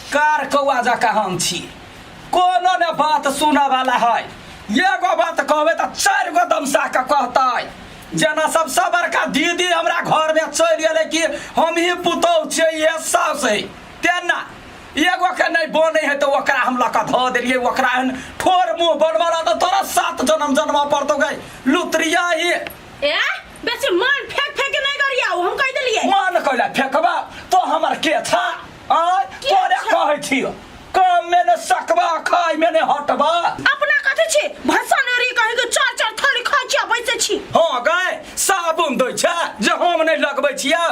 Car कौआ जकाँ हम छी, कोनो ने बात सुनऽ वाला है। एगो बात कहबै तऽ चारि गो दमसा के कहतै। जेना सबसँ बड़का दीदी हमरा घर में चलि गेलै कि हम ही पुतोहु छियै, इहे साउस है, तेना एगो के नहि बनै है तऽ ओकरा हम लऽ कऽ धऽ देलियै। ओकरा एहन ठोर मुँह बनबऽ ला तऽ तोरा 7 जन्म जन्मऽ पड़तौ गै लुतरिया ही। ए बेसी मन फेंक फेंक के नहीं गरियाओ, हम कह देलिए। मन कैला फेंकबा तो हमर के छा? आय के तोरे छा? कहै छियो, कम में ने सकबा, खाय में ने हटबा। अपना कथी छी भसा नेरी कहे के चार चार थाली खाइ छी आ बैसे छी। हाँ गै, साबुन दै छै जे हम नहि लगबै छियै।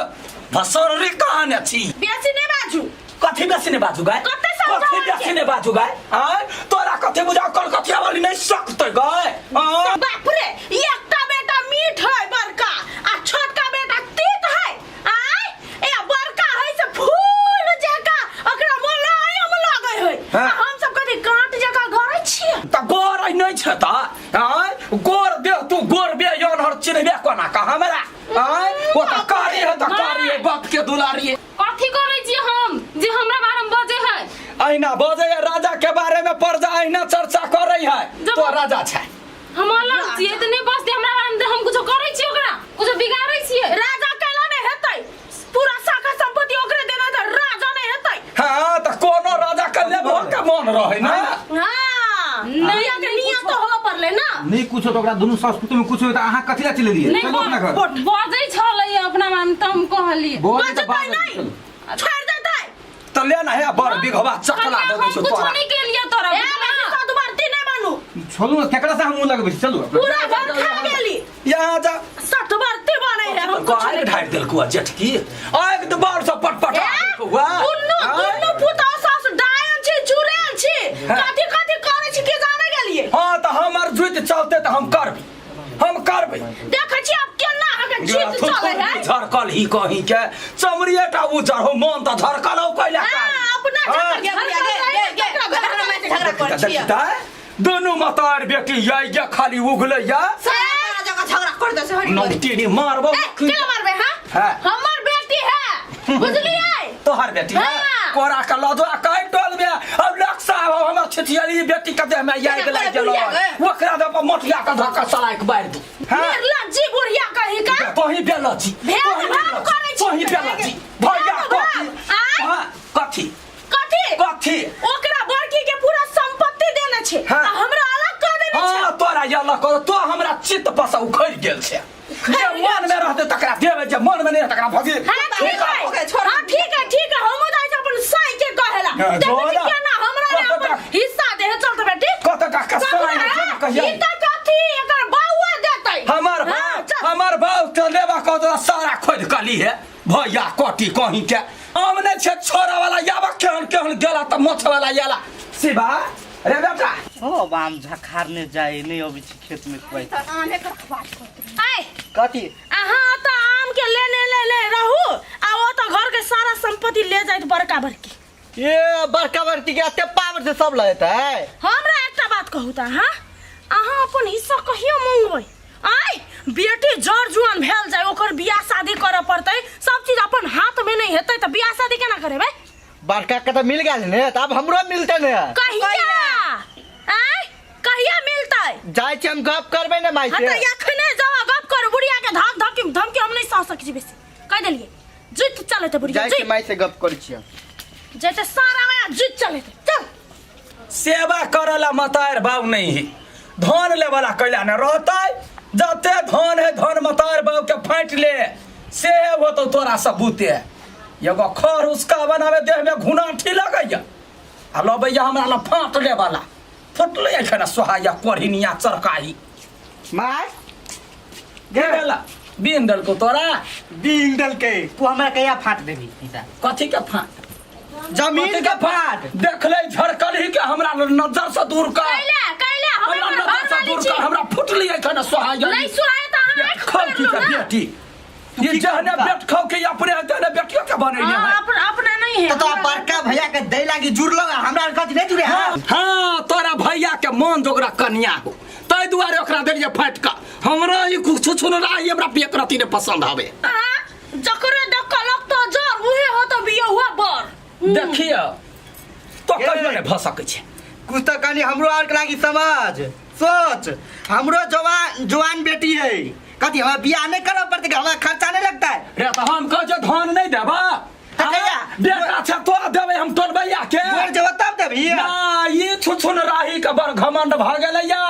भसौरी कहाँ ने छी। बेसी नहीं बाजू। कथी बेसी नहि बाजू गै? कते समझाबै कथी बेसी छै? नहि बाजू गै? आय तोरा कथी बुझा कलकतिया वाली नहि सकतै गै? आय बाप रे, एकटा बेटा मीठ है बड़का आ छोटका बेटा तीत है। आय ए बड़का है से फूल जका ओकरा मोलायम लगै है। हाँ। आ हम सब कथी कांट जका गरै छियै। तऽ गोर नहि छै तऽ आय गोर देह तू गोर बे यौन हर चिन्हबे कोना कह हमरा? आय ओ तऽ कारी है तऽ कारी है, बाप के दुलारी है। कथी करै छी हम जे हमरा बारे में बजै है? अहिना बजै है, राजा के बारे में प्रजा अहिना चर्चा करै है। जब तो राजा छै। हम अलग छियै तऽ नहि बजतै हमरा बारे में, तऽ हम कुछो करै छियै ओकरा, कुछो बिगाड़ै छियै? राजा कैला नहीं हेतै, पूरा शाखा संपत्ति ओकरे देना तऽ राजा नहीं हेतै। हाँ तऽ कोनो राजा के लेबो के मन रहै ना। हाँ, नहीं, नैया के नहीं नियत कुछो। तो हो पड़ले ना। नहीं कुछो तो ओकरा दुनू सास पुतोह में कुछो होय तऽ अहाँ कथी लए चलि एलियै? नहीं चलू अपना घर। बजै छलै अपना बारे में तऽ हम कहलियै। बजै तऽ बजतै बाजै, नहीं, चलू। छोड़ देतै। तऽ ले ना हे बड़ बिघवा चकला दऽ दै हम छौ कुछो तोरा। नहीं केलियै तोरा। ए बेसी सदुबरती नहीं बनू। छोड़ू ने, केकरा से हम मुंह लगबै छी? चलू अपना। पूरा घर खा गेली। यहाँ जा। सतबरती बनै है हम कुछ आगि नहीं। ढारि देलकौ आ जेठकी आगि दुबार से पटपटा ए, देलकौ आ। दुन्नू आँय? दुन्नू पुतहु सास डायन छी, चुड़ैल छी। हाँ। कथी कथी करै छी के जाने गेलिए। हाँ तऽ हमर जुति चलते तऽ हम करबै, हम करबै। देखै छी आब केना अहाँके जीत चलै है। झरकल ही कहीं के चमड़िए टा उजर हो, मन तऽ झरकल हो कैला। हाँ, अपना हाँ। झगड़ा झगड़ा गे गे गे झगड़ा करै छियै। दुनू मतार बेटी याई या खाली उगले या सारा जगह झगड़ा कर दे से हट। नौटिनी मारबो। ए, केना मारबै? हाँ? हाँ। हमर बेटी है, बुझलियै? तोहर बेटी है? हाँ। कोरा के लजो आ कहि टोल में अब लक साहब हमर छिछियली बेटी के देह में याई केना गेलै करे बुढ़िया गै? ओकरा दे पर मोटिया के धक्का सलाइ के बारि दू। हाँ। निर्लज्जी बुढ़िया कही का। तोही बेलजी। भेद तोही भाव बेलजी, करै छी। तोही बेलजी भैया। भेद भाव, कथी? आँय? हाँ, कथी? कथी? कथी? ओकरा बड़की के पूरा संपत्ति देने छै। हाँ। आ हमरा अलग कर देने छै। हाँ तोरा ये लग तो हमरा चित्त पर से उखड़ि गेल छै। जे मन में रहते तकरा देबै, जे मन में नहीं रहते तकरा भगे। हाँ ठीक है। ओकरा छोड़। हाँ ठीक है, ठीक है, हमहूँ जाइ छी अपन साई के कहेला। हाँ, देखै छी जो ना। केना हमरा ने कत अपन टा- हिस्सा दे है। चल तऽ बेटी। कत टा के साई ने जेना कहिया। ई तऽ कथी एकर बाउआ देतै। हमर हाँ, बाप चल। हमर बाप तो लेबा कह तो सारा खोद कली है भैया कटी कहीं के हम नहीं छे छोरा वाला याबा केहन केहन गेला त मोछ वाला याला शिवा रे बेटा। ओ आम झखारने जाए नहीं अबै छी खेत में खुआइ। आने कर बात करते। आय कथी? अहाँ तऽ आम के लेने ले ले रहू आ ओ तऽ घर के सारा संपत्ति ले जाइत बड़का बड़की। ए बड़का बड़की के एते पावर से सब लैत है। हमरा एकटा बात कहू तऽ अहाँ अहाँ अपन हिस्सा कहियो मंगबै? आय बेटी जर जुआन भेल जाय, ओकर बियाह शादी करऽ पड़तै, सब चीज अपन हाथ में नहीं हेतै तऽ बियाह शादी केना करेबै? बड़का के तऽ मिल गेल ने, तऽ आब हमरो मिलतै ने। कहिया? आय कहिया मिलतै? जाइ छी हम गप करबै ने माय हाँ से। तऽ एखने जाओ आ गप करू। बुढ़िया के धक धक धमकी हम नहीं सह सकै छी बेसी, कहि देलियै। जुति चलेतै बुढ़िया। जाइ छी जुति माय से गप करै छियै। जैते सारा माया जुति चलेतै। चल। सेवा करला मतार बाबू नहीं है, धन ले वाला कैला न रहतै। जते धन है धन मतार बाबू के फाँटि ले से होतौ तोरा सब बूते। एगो खर उसका बनावे देह में घुनाठी लगैया आ लबैया हमरा ला फाँट ले वाला फुटले एखन सोहाया कोढ़िनिया चरकाही। माय के भेला? बीन देलकौ तोरा? बीन देलकै। तू हमरा कहिया फाट देबी पैसा? कथी के फाट? जमीन के फाट। देखले झरकल ही के हमरा नजर से दूर कर। कैला कैला हम हमरा एकर नजर घर से वाली दूर छी। कर, हमरा फुटली एखन सोहाया। नहीं सुहाय तऽ अहाँ आँखि खौ खोलि की लू के ना। बेटी ये जहने बेट खाओ के अपने तेने बेटियों के बनेने हाँ, है। अपना अपना नहीं है। तो तो बड़का भैया के दे लागी जुड़लो, हमरा आर कथी नहीं जुड़े? हाँ हाँ तोरा भैया के मन जोगरा कन्या हो तै दुआरे ओकरा देलिए फाटि कऽ। हमरा ई कुछ छुन रहा हमरा एक रत्ती ने पसंद आवे। हाँ, जकरे देखलक तो जर उहे हो तो बियहुआ बर। देखियो तो कहियो नहि भऽ सकै छै। कुछ तो कनी हमरो आर के लागी समझ सोच, हमरो जवान जवान बेटी है, कथी हमरा बियाह नहीं करऽ पड़तै, हमरा खर्चा नहीं लगता है। रे तऽ हम कह जे धन नहीं देबा तऽ कहिया? बेटा छै तोरा देबै हम टोलबैया के। मर जेबो तब देबही। ना ई छुछुन राही के बड़ घमंड भऽ गेलैया,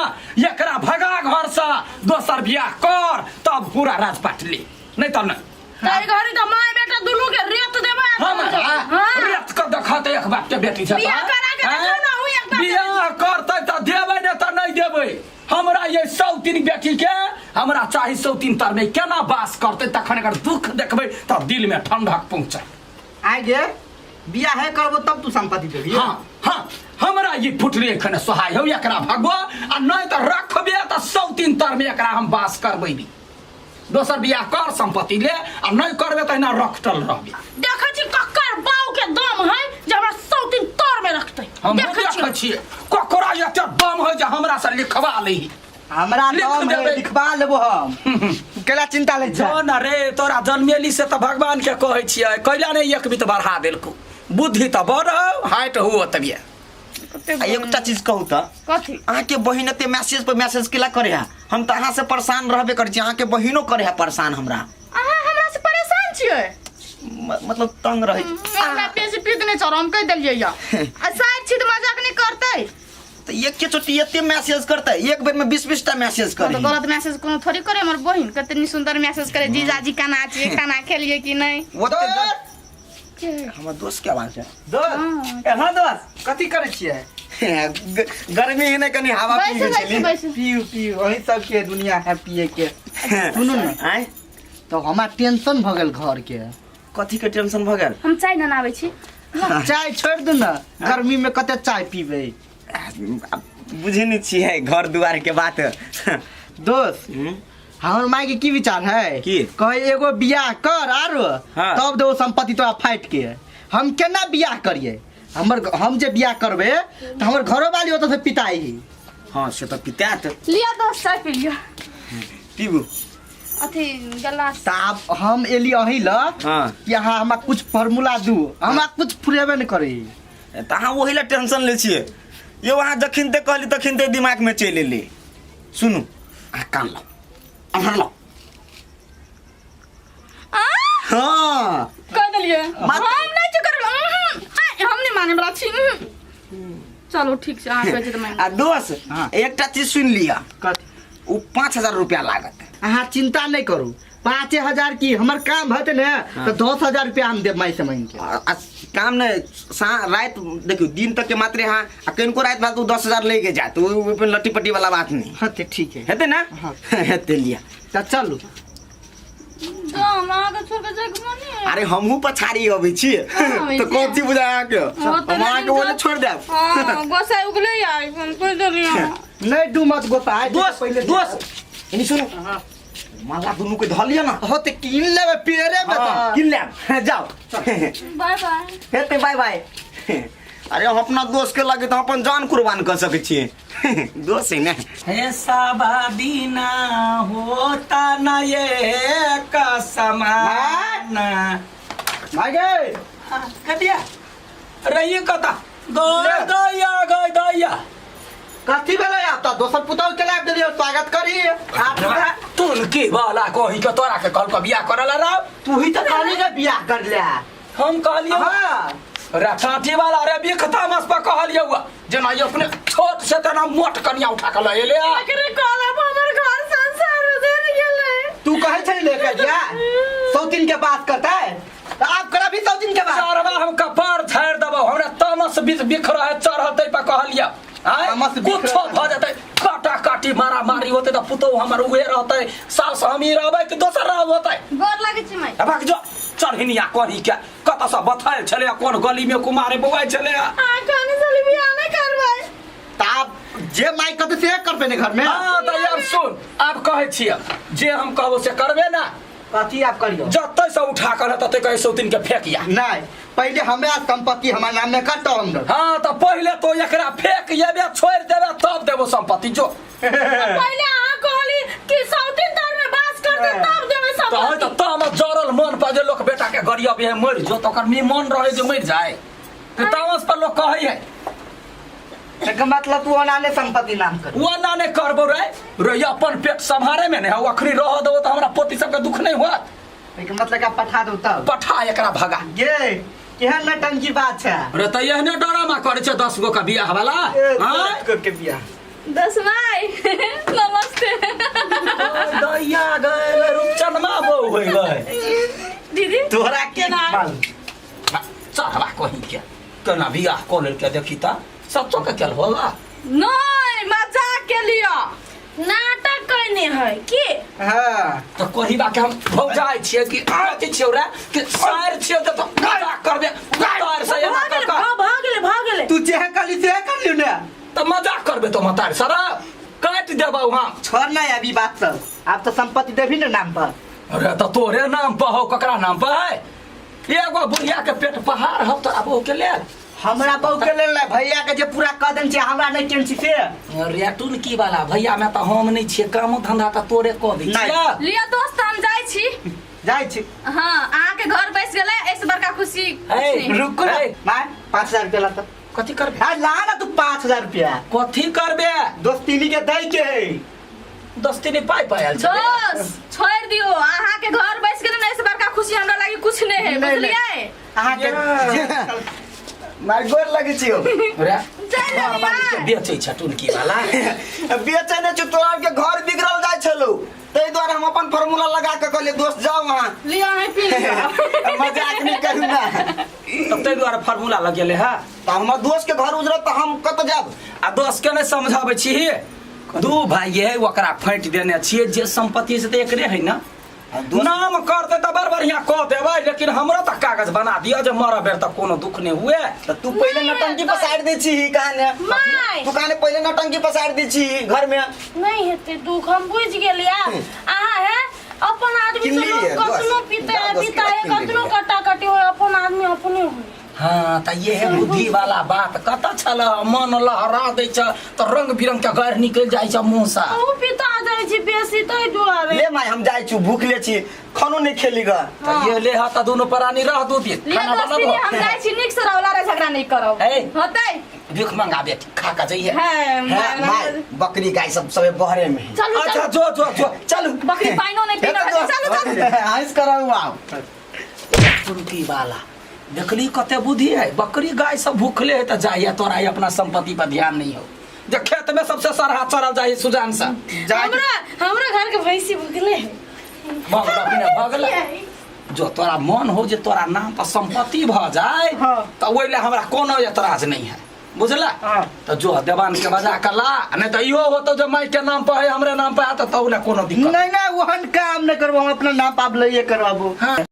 एकरा भगा घर से, दोसर बियाह कर तब पूरा राजपाट ले, नहीं तऽ नहीं। ताहि घड़ी तऽ माय बेटा दुनू के रेत देबै। हम हाँ। रेत के देखत एक बाप के बेटी छै। बियाह करा के देखो ना, उ एक बाप के बियाह करतै तऽ देबै ने तऽ नहीं देबै। हमरा ये सौतीन बेटी के हमरा चाही सौतीन तर में केना बास करतै, तखन अगर दुख देखबै तऽ दिल में ठंडक पहुँचै। आगे बियाह है करबो तब तू संपत्ति देबही। हाँ हाँ, हमरा ये फुटले एखन सोहाय हौ, एकरा भगबो आ नहीं तऽ रखबे तऽ सौतीन तर में एकरा हम बास करबै भी। दोसर बियाह कर संपत्ति ले, आ नहीं करबे तऽ एना रखटल रहबे। देखै छी ककर बाऊ के दम है जे हमरा सौतीन तर में रखतै। हम देखै छी। देखै छियै ककरा एते दम है जे हमरा से लिखवा लही। हमरा लिख दम है, देबै। लिखवा लेबो हम, तू केला चिंता ले जा। जो न रे तोरा जन्मेली से तऽ भगवान के कहै छियै कैला नहि एक बीत बढ़ा देलकौ, बुद्धि तऽ बड़ हौ, हाइट हौ ओतबिए। आ एकटा चीज कहू तऽ कथी? अहाँके बहिन एते मैसेज पर मैसेज केला करे है? हम तऽ अहाँ से परेशान रहबे करै छी, अहाँके बहिनो करे है परेशान हमरा। अहाँ हमरा से परेशान छियै? मतलब तंग रहै छी। हमरा बेसी पीत नहि चढ़, हम कहि देलियै या। आ साइड छी तऽ मजाक नहि करतै। तऽ एके चोटी एते मैसेज करतै, एक बेर में 20-20 टा मैसेज हाँ, करे। तऽ गलत मैसेज कोनो थोड़ी करे हमर बहिन, कते नी सुंदर मैसेज करे, जीजाजी केना छियै, खाना खेलियै कि नहि। ओते हमर दोस्त के आवाज है। दोस्त एना दोस्त कथी करै छियै? गर्मी है ने, कनी हवा पी बैसू बैसू बैसू। पीऊ पीऊ, वही सब के दुनिया है पिए के। सुनू ने। आँय? तो हमरा टेंशन भऽ गेल घर के। कथी के टेंशन भऽ गेल? हम चाय ने आबै छी। चाय छोड़ि दू ने, गर्मी में कते चाय पीबै। बुझे नहीं छियै घर दुआर के बात। दोस्त हमर माय के की विचार है? की? कहे एगो बियाह कर आरो हाँ। तब देबो संपत्ति तोरा फाटि के। हम केना बियाह करिए? हमर हम जे बियाह करबे तऽ हमर घरो वाली ओतऽ से पिताई। हाँ से तऽ पितात। लिअ दोस्त चाय पी लिअ। पीबू। अथी गिलास। तऽ आब हम एली अही ल हाँ। कि अहाँ हमरा कुछ फॉर्मूला दू, हमरा कुछ फुरेबे नहि करी। तऽ अहाँ ओहि लए टेंशन लै छियै यौ? अहाँ जखन ते कहली तखन ते दिमाग में चलि एली। सुनू अहाँ कान लाउ अन्हर लाउ। हाँ कह देलियै हम नहि चुकर, हम नहि माने वाला छी। चलू ठीक छै, अहाँ कहै छी तऽ मानि। आ दोस्त हाँ। एकटा चीज सुनि लिअ। कथी? ओ 5000 रुपया लागत। अहाँ चिंता नहि करू, 5000 की हमर काम हेतै ने तऽ 10,000 रुपया हम देब माय से मांगि के। आ काम नहि सा राति देखियौ दिन तक के मात्रे। हाँ आ कनिको राति भेल तऽ ओ 10,000 लऽ के जायत, ओ ओहिपर लट्टी पट्टी वाला बात नहि। हाँ तऽ ठीक है। हेतै ने? हाँ। हेतै, लिअ। तऽ चलू। तो हम अहाँके छोड़ के जाइके मन नहि अरे हमहूँ पछाड़ी अबै छी अबै तऽ छी। कथी बुझाय अहाँके? ओ तऽ हम अहाँके ओने छोड़ि देब। हँ गोसाइ उगले यार, हम कहि देलियै। नहि डूमत गोसाइ। दोस्त पहिले दोस्त एनी सुनू, माला दुनू के धऽ लिअ ने। हो तऽ कीन लेबै पेड़े में। हाँ, तऽ कीन लेब, जाओ। बाय बाय। हेतै, बाय बाय। अरे हम अपना दोस्त के लगे तऽ हम अपन जान कुर्बान कऽ सकै छियै, दोस्त है ने। हे साबा दीना होता न ये कसमान भाई गे कटिया रही कता गय दैया गय दैया। कथी भेलै? आब तऽ दोसर पुतहु के लाबि देलियै, स्वागत करी आब। तुन की वाला कही के तोरा के कहल के बियाह करला राव। तू ही तऽ कहली ने बियाह कर ले। हम कहलियौ? हाँ। रे काठी वाला रे बिखता मस पर कहलियौ जेना ई अपने छोट से तेना मोट कनिया उठा के लऽ एले। एकरे कहला पर हमर घर संसार उजड़ गेलै। तू कहै छली लेके जा सौतीन के बात करता है तऽ आब करा भी सौतीन के बात। चढ़बा हम कपार झाड़ि देबौ, हमरा तामस बिख बिख रहे चढ़ल तै पर कहलियौ। आँय? तामस बिख कुछो रहल। भऽ जेतै, काटा काटी मारा मारी होतै तऽ पुतहु हमर उहे रहतै, सास हमही रहबै कि दोसर रहब होतै? गोर लागै छी माय। अबाक जो चढ़िनिया कही के कतऽ से बथायल छलै, कोन गली में कुमारे बौआइ छलै। अहाँ कहने छली बियाह नहि करबै। तऽ आब जे माय कहतै से करबै ने घर में। हाँ तऽ आब सुन, आब कहै छियै जे हम कहबो से करबे ना। कथी आब करियौ? जतै से उठा कर तते कहै सौतीन के फेंकिया। नहीं, पहले हमरा संपत्ति हमारे नाम में करतो हम लोग। हाँ तऽ पहिले तो एकरा फेंक येबे, छोड़ि देबे तब देबो संपत्ति जो। पहिले अहाँ कहली कि सौतीन तर में बास करते तब देबै तऽ है संपत्ति। तऽ ताम जरल मन पर जे लोक बेटा के गरियबे है मरि जो तऽ ओकर मन रहे जे मरि जाए। कि तामस पर लोग कहै है। एकर मतलब तू ओना ने संपत्ति नाम कर। वो ना ने करबो रे रे, अपन पेट सम्हारे में नहीं है, अखनी रह देबो तऽ हमरा पोती सबके दुख नहीं होत। एकर मतलब का पठा दो तब। पठा एकरा भगा। ये केहन नटंकी बात छै। रे तऽ एहने डरामा करै छै 10 गो के बियाह वाला। आँय? 10 गो के बियाह। दस माय नमस्ते। दैया गए रूपचनमा बहू होइ गए। दीदी तोहरा के मालूम? चढ़वा कहीं के केना बियाह कऽ लेलकै देखी तऽ सच्चो के केल होला। नहीं मजाक के लिया। नाटक कयने है की? हाँ। तऽ कही बा के हम भौजाइ छियै कि अथी छियौ रे कि सार छियौ तऽ मजाक करबे तार से एना भऽ कऽ गेलै कऽ। भऽ गेलै भऽ गेलै। तू जेहे कहली सेहे करलियौ ने। तऽ मजाक करबे तो मतार सर काटि देबौ हम। छोड़ ना अभी बात सब, आब तऽ संपत्ति देबही ने नाम पर। अरे तऽ तोरे नाम पर हौ, ककरा नाम पर है? एगो बुढ़िया के पेट पहाड़ हौ तोरा बहू के लेल। हमरा बहू के लेल नहि, भैया के जे पूरा कह देने छियै हमरा नहि केने छी से। अरे टुनकी वाला भैया में तऽ हम नहि छियै, कामो धंधा तऽ तोरे कऽ दै नहि। छियै। लिअ दोस्त हम जाइ छी। जाइ छी। हाँ अहाँके घर बसि गेलै, एहिसँ बड़का खुशी कुछ ए, नहि। रुकू ना। ए। माय 5000 रुपया ला तऽ। कथी करबे? हाँ, ला ना तू 5000 रुपया। कथी करबे? दोस्तीनी के दै के है। दोस्तीनी पाइ पायल छै। दोस्त छोड़ि दियौ, अहाँके घर बसि गेलै ने, एहिसँ बड़का खुशी हमरा लागी कुछ नहि है, नहि, नहि। बुझलियै? अहाँके मार गोर लगै छियौ। रे चलि घर वाली के बेचै छै टुनकी वाला। बेचै नहि छियौ, तोरा आरके घर बिगड़ल जाइ छलौ, ताहि दुआरे हम अपन फॉर्मूला लगा के कहलियै दोस्त जाउ अहाँ। लिअ अहीं पी लिअ। मजाक नहि करू ना। तब ताहि दुआरे फॉर्मूला लगेले है। तऽ हमर दोस्त के घर उजरत तऽ हम कतऽ जायब? आ दोस्त के नहि समझाबै छी, दू भाई है ओकरा फाँटि देने छियै, जे संपत्ति से तऽ एकरे है ना। नाम करते तऽ बड़ बढ़िया कऽ देबै, लेकिन हमरो तऽ कागज बना दिअ जे मरऽ बेर तऽ कोनो दुख नहि हुए। तऽ तू पहिले नौटंकी पसारि दै छी कहाने। माय। तू कहाने पहिले नौटंकी पसारि दै छी घर में। नहीं हेतै दुख, हम बुझि गेलियै। अहाँ है अपन आदमी से किनलियै, लोग दोस्त। कतनो पीते जा, दोस्त, पीता है, किन कतनो लेलियै। कटा कटी हो, अपन आदमी अपने हो। हाँ तऽ इहे बुद्धि वाला बात कतऽ छल, मन लहरा दै छै तऽ रंग बिरंग के गारि निकलि जाइ छै मुँह से। ओ पिता जाइ छी बेसी ताहि दुआरे। ले माय हम जाइ छी, भूख ले छी, खानो नहि खेली ग। तऽ ये ले हा तऽ दुनू प्राणी रह दू दिन, लिअ खाना दोस्ती, बनबो। हम जाइ छी, नीक से रहू, लड़ाइ झगड़ा नहि करब। ए। होतै? भीख मंगा बेटी, खा के जइहे। है, है, माय बकरी गाय सब सबे बहरे में है। चलू, अच्छा चलू। जो जो जो चलू। बकरी पाइनो नहि पीना हे तऽ चलू, चलू। हँस कर रहू आब। टुनकी वाला देखली कते बुद्धि है, बकरी गाय सब भूखले है तऽ जाइए तोरा ई अपना संपत्ति पर ध्यान नहीं हो, जे खेत में सबसे सरहा चढ़ल जाइए सुजान से। हमरा हमरा घर के भैंसी भूखले है। भग अपने भगल। जो तोरा मन हो जे तोरा नाम पर संपत्ति भ जाए तऽ ओहि लए हमरा कोनो एतराज नहीं है, बुझला? तऽ जो देवान के बजा के ला, नहीं तऽ इहो होतो जे माय के नाम पर है हमरे नाम पर है, तऽ तहु लए कोनो दिक्कत नहीं नहीं ओहन काम नहीं करबो, हम अपना नाम पर लइए करबाबो। हाँ।